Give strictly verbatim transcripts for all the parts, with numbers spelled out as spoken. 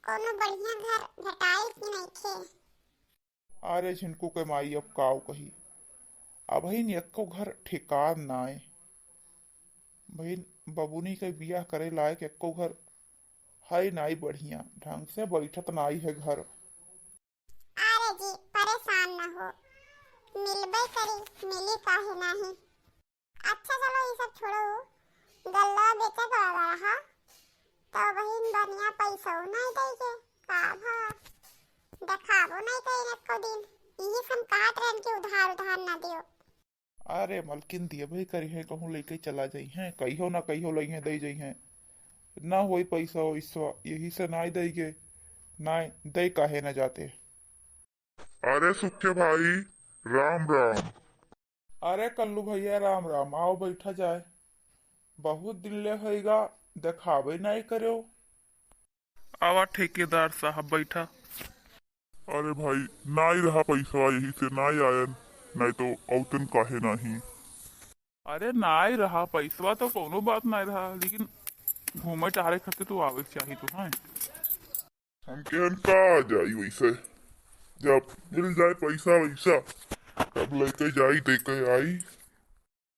कौनो बढ़िया घर भेटाइल कि नइखे? अरे झिनकू के माई, अब काव कही, अबहिन एक्को घर ठेकान नाय। बहिन, बबुनी के बियाह करे लायक एक्को घर है नाई बढ़िया, ढंग से बैठत नाई है घर। अरे जी, परेशान न हो, मिलबे करी, मिली काहे नाही। अच्छा चलो, ई सब छोड़ो, गल्ला बेचे के वाला रहा, तो बहिन बढ़िया पैसो नहीं देंगे, का भा देखाबो नहीं कहीं एको दिन, यही से हम कहत रहन कि उधार उधार ना दियो। अरे मलकिन, दियबे करी है, कहूँ लेके चला जाई हैं, कहियो ना कहियो लइहे दे जाई हैं, ना होई पैसा वैसा, यही से नाई देंगे, नाई दे काहे ना जाते। अरे सुखे भाई, राम राम। अरे कल्लू भैया, राम राम, आओ बैठा जाए। बहुत दिन ले होइगा, देखाबे नाई करेओ। आवा ठेकेदार साहब, बैठा। अरे भाई, नाई रहा पैसवा, यही से नाई आयन, नाई तो औतन काहे नाही। अरे नाई रहा पैसवा तो कौनो बात नाई रहा, लेकिन घूमे टहरे खातिर तो आवे के चाही तो है। हम कहन का आ जाई वैसे, जब मिल जाए पैसा वैसा, तब लेके जाई, दे के आई।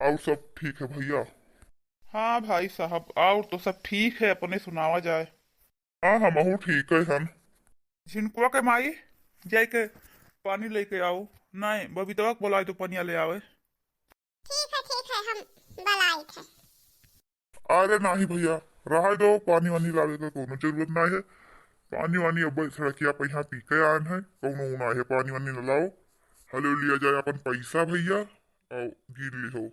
और सब ठीक है भैया? हाँ भाई साहब, और तो सब ठीक है, अपने सुनावा जाए। हाँ, हमहू ठीक है हम। झिनकुआ के माई, जाए के पानी लेके आओ। नहीं, बबीतवा के बुलाए तो पनिया ले आवे। ठीक है, ठीक है, हम बुलाइत है। अरे नाही भैया, रहा दो, पानी वानी लावे का कोनो जरूरत नाही है। पानी वानी अब सड़किया पे यहाँ पी के आन है, कोनो ना है, पानी वानी न लाओ। हले लिया जाए अपन पैसा भैया, और गिन लिहो।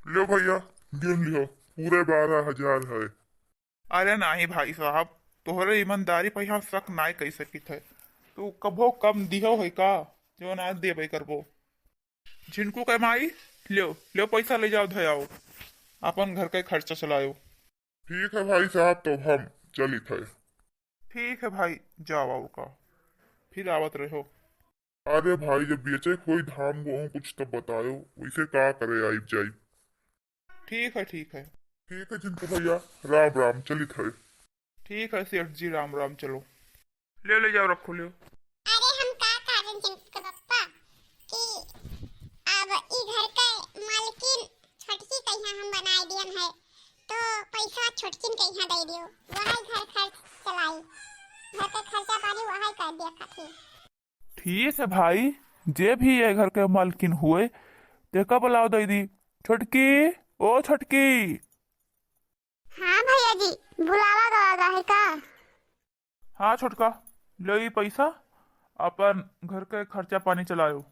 लो भैया, गिन लिहो, पूरे बारह हजार है। अरे नाही भाई साहब, तोहरे ईमानदारी पर यहाँ शक नाय कई सकित है। तू कभो कम दिहो है का, जो ना देबे करबो? झिनकू के माई, लो, लो पैसा ले जाओ, धयाओ, अपन घर के खर्चा चलायो। ठीक है भाई साहब, तो हम चलित है। ठीक है भाई, जाओ और का, फिर आवत रहो। अरे भाई, जब बेचे कोई धान गेहूं कुछ तब बतायो, वैसे का करे आइब जाइब। ठीक है, ठीक है। ठीक है झिनकू भैया, राम राम, चलित है। ठीक है सेठ जी, राम राम, चलो। ले, ले जाओ, रखो, ले। अरे हम का कारण झिनकू के पप्पा कि अब ई घर के मालकिन छोटकी कहिया हम बनाए दियन है, तो पैसा छोटकिन कहिया दे दियो, वही घर खर्च चलाई, घर के खर्चा पानी वही कर दिया खातिर। ठीक है भाई, जे भी ये घर के मालकिन हुए, तेका बुलाओ दे दी। छोटकी, ओ छोटकी। हाँ भैया जी, बुलावा गवा गा है का? हाँ छोटका, लो ई पैसा, अपन घर के खर्चा पानी चलायो।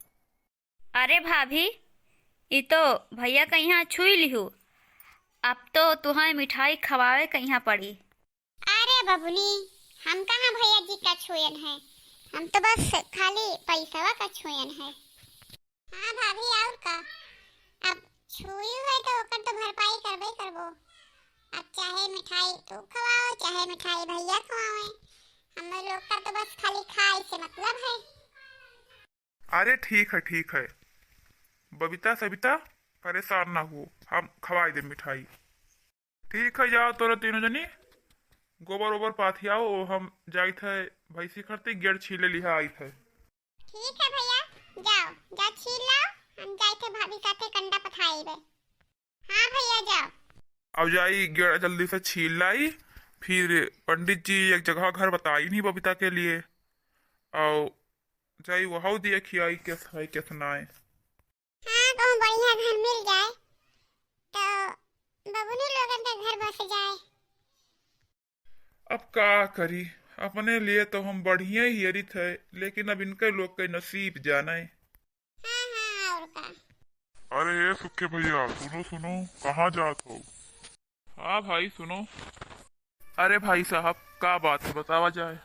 अरे भाभी, ई तो भैया के यहाँ छुई लिहू, अब तो तुहाई मिठाई खवावे के यहाँ पड़ी। अरे बबुनी, हम कहाँ भैया जी का छुएन है, हम तो बस खाली पैसवा का छुएन है। हाँ भाभी, और का, अब छुई है तो ओकर तो भरपाई करबे करबो। अब चाहे मिठाई तू खवाओ, चाहे मिठाई भैया खवावे, हम लोग का तो बस खाली खाए से मतलब है। अरे ठीक है, ठीक है बबीता सबिता, परेशान ना हो, हम खवाई दे मिठाई। ठीक है, जाओ तोरा तीनों जनी गोबर ओबर पाथियाओ, ओ हम जाइत है भैंसी खरती, गेड़ छीले लिहा आइत है। ठीक है भैया, जाओ, जा छील लाओ, हम जाइत है भाभी साथे कंडा पथाई बे। हाँ भैया, जाओ। अब जाई गेड़ा जल्दी से छील लाई, फिर पंडित जी एक जगह घर बताई नहीं बबीता के लिए, और जाई वहाँ दिया खियाई केस है केस ना है। हाँ, कहूँ बढ़िया घर मिल जाए तो बबुनी लोगन के घर बस जाए। अब का करी, अपने लिए तो हम बढ़िया ही हेरित है, लेकिन अब इनके लोग के नसीब जाने। हाँ, हाँ, और का। अरे ए सुखे भैया, सुनो, सुनो, कहाँ जात हो? हाँ भाई, सुनो। अरे भाई साहब, का बात है, बतावा जाए,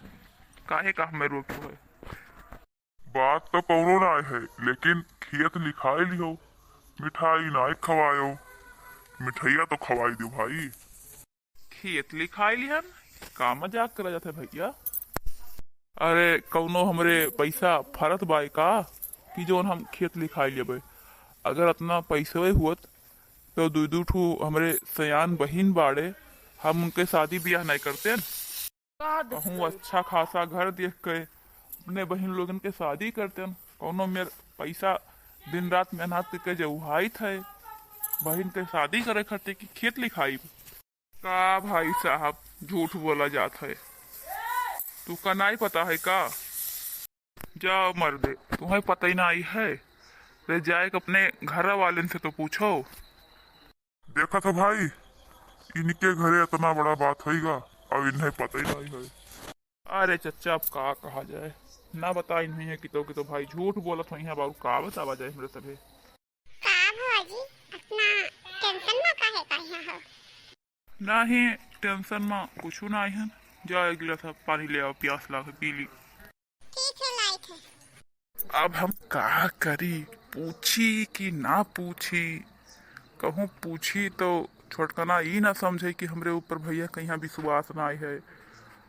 काहे का हमें रोको है? बात तो कौनो ना है, लेकिन खेत लिखाई लिहो, मिठाई ना खवायो, मिठाइया तो खवाई दो भाई। खेत लिखाई लिहन? का मजाक करा जात है भैया? अरे, कौनो हमरे पैसा फरत बाय का कि जौन हम खेत लिखाई लेबे? अगर अतना पैसवे हुअत, तो दू दू ठू हमरे सयान बहिन बाड़े, हम उनके शादी बियाह नहीं करते। का कहूँ, अच्छा खासा घर देख के अपने बहिन लोगन के शादी करतेन। कौनो मेर पैसा दिन रात मेहनत के जउहाइत है, बहिन के शादी करे खातिर कि खेत लिखाइब। का भाई साहब, झूठ बोला जात है, तू का नाई पता है का? जाओ मर्दे, तुम्हें पता ही नाई है, रे जाए के अपने घर वालेन से तो पूछो। देखत हो भाई, इनके घरे इतना बड़ा बात होइगा, अब इन्हें पता ही नाई है। अरे चच्चा, अब का कहा जाए, ना बताइन हुइहैं कि तो, कि तो भाई झूठ बोलत हुइहैं, अब अउर का बतावा जाए हमरे सभे। का भौजी, इतना tension में काहे का यहाँ हो? नाही, tension में कुछ नाई है। जा, एक गिलास पानी ले आओ, प्यास लागे, पी ली। ठीक है, लाइट है। अब हम का करी, पूछी कि ना पूछी? कहूँ पूछी तो छोटकना ई ना समझे कि हमरे ऊपर भैया कहियाँ विश्वास नाई है,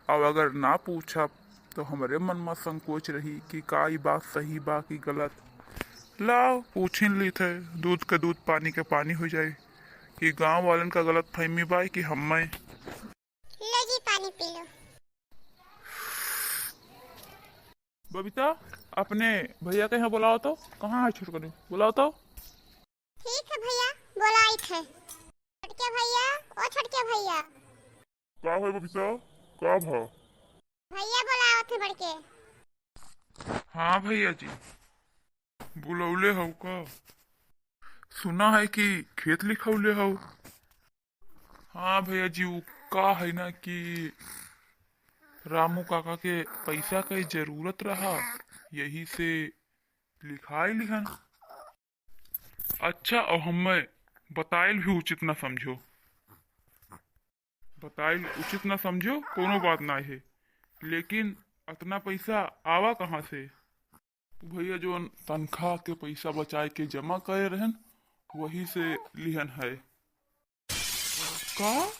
और अगर ना पूछब तो हमरे मन में संकोच रही कि का ई बात सही बा कि गलत। लाओ, पूछिन लीत है, दूध के दूध, पानी के पानी हो जाए कि गाँव वालन का गलत फहमी बा कि हम्मे। लो जी, पानी पी लो। बबीता, अपने भैया के यहाँ बुलाओ तो। कहाँ है छोटकनी? बुलाओ तो। ठीक है भैया, बुलाइत है। छोटके भैया, ओ छोटके भैया। का है बबीता, का भा? भैया बुलावत है बड़के। हाँ भैया जी, बुलौले हौ का? सुना है कि खेत लिखौले हौ। हाँ भैया जी, उ का है ना कि रामू काका के पैसा के जरूरत रहा, यही से लिखाई लिहन। अच्छा, और हमें बताइल भी उचित ना समझो, बताइल उचित ना समझो, कोनो बात ना है, लेकिन इतना पैसा आवा कहाँ से? उ भैया जौन तनख्वाह के पैसा बचाए के जमा करे रहन, वही से लिहन है। का?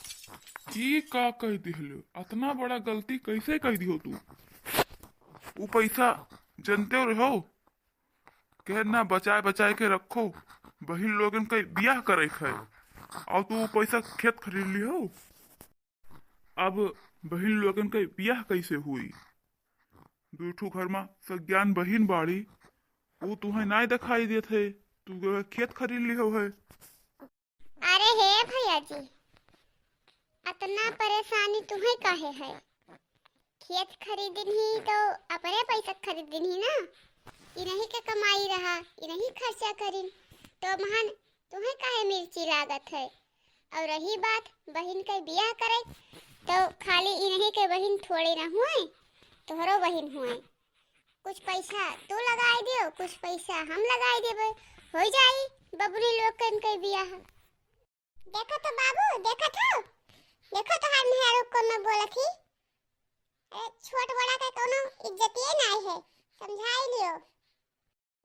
ई का कह दिहलो? अतना बड़ा गलती कैसे कह दिहो तू? उ पैसा जनते रहो, कहे ना बचाए बचाए के रखो, बहिन लोगन के बियाह करे के है, और तू उ पैसा खेत खरीद लिहो। अब बहिन लोगन के बियाह कैसे हुई? दू ठो घर में सज्ञान बहिन बाड़ी, उ तुहें नाय दिखाई देत है, तू गए खेत खरीद लिहो है। अरे हे भैया जी, अतना परेशानी तुहें काहे है? खेत खरीदिन ही तो अपने पैसा खरीदिन ही ना, इन्हीं के कमाई रहा, इन्हीं खर्चा करिन, तो महन तुहें काहे मिर्ची लागत है? और रही बात बहिन के बियाह करे, तो खाली इन्हीं के बहिन थोड़े ना हुए, तोहरो बहिन हुए। कुछ पैसा तू लगाई दियो, कुछ पैसा हम लगाई देबे, हो जाई बबुनी लोग के इनके बियाह। देखो तो बाबू, देखो तो, देखो तोहार मेहरारू कौन में बोलत ही। अरे छोट बड़ा के कोनो इज्जतिये नाई है, समझाई लियो।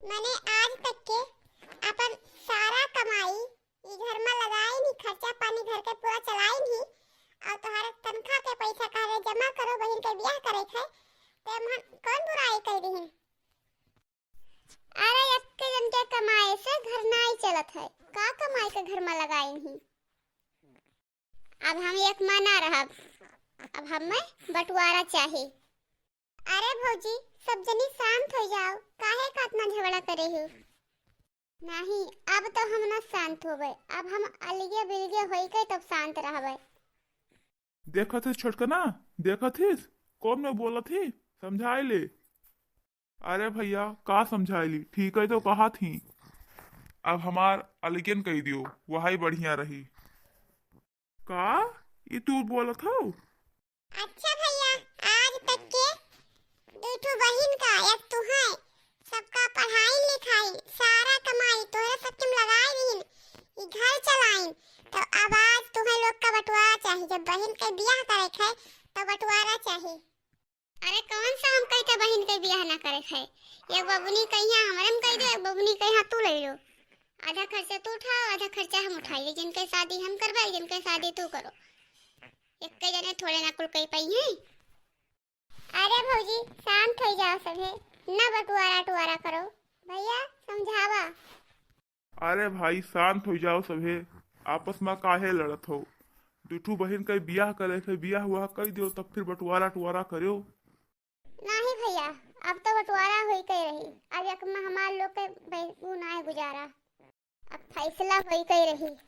मैंने आज तक के अपन सारा कमाई ई घर में लगाई नहीं, खर्चा पानी घर के पूरा चलाई नहीं, और तोहरे तनख्वाह के पैसा कहले जमा करो, बहिन के बियाह करे थे, ते हम कौन बुराई कर रही? अरे, एक्के जन के कमाए से घर नाई चलत है, का कमाई के घर में लगाई नहीं? अब हम एक में ना रहब, अब हमें बंटवारा चाही। अरे भौजी, सब जनी शांत हो जाओ, काहे का इतना झगड़ा करे हो? नहीं, अब तो हम ना शांत होबे, अब हम अलगे बिलगे होई के तब शांत रहबे। देखत हिस छोटकना, देखत हिस, कौन में बोलत ही, समझाए ले। अरे भैया, का समझाइली, ठीक है तो कहत ही। अब हमार अलगेन कही दियो, वही बढ़िया रही। का? ई तू बोलत हो? अच्छा भैया, आज तक के दू ठो बहिन का, एक तू है, सबका पढ़ाई लिखाई, सारा कमाई तोहरे सबके में लगाई दीन, ई घर चलाइन, तो अब आज तुम्हें लोग का बंटवारा चाही। जब बहिन के बियाह करे के है, तो बंटवारा चाही। अरे कौन सा हम कहते बहिन के बियाह ना करे है? एक बबुनी कहिया हमरे में कह दे, एक बबुनी कहिया तू ले लो। आधा खर्चा तू उठाओ, आधा खर्चा हम उठाइए। जिनके शादी हम करबे, जिनके शादी तू करो। एक के जने थोड़े ना कुल कह पाई है। अरे भौजी, शांत हो जाओ सभे, ना बंटवारा टुवारा करो। भैया समझावा। अरे भाई, शांत हो जाओ सभे, आपस में काहे लड़त हो? दुठू बहिन के बियाह करे, फिर बियाह हुआ कई दियो, तब फिर बंटवारा टुवारा करियो। नाही भैया, अब तो बंटवारा होई के रही। अब एक में हमार लोग के बै-, ऊ नाय गुजारा। अब फैसला होई के रही।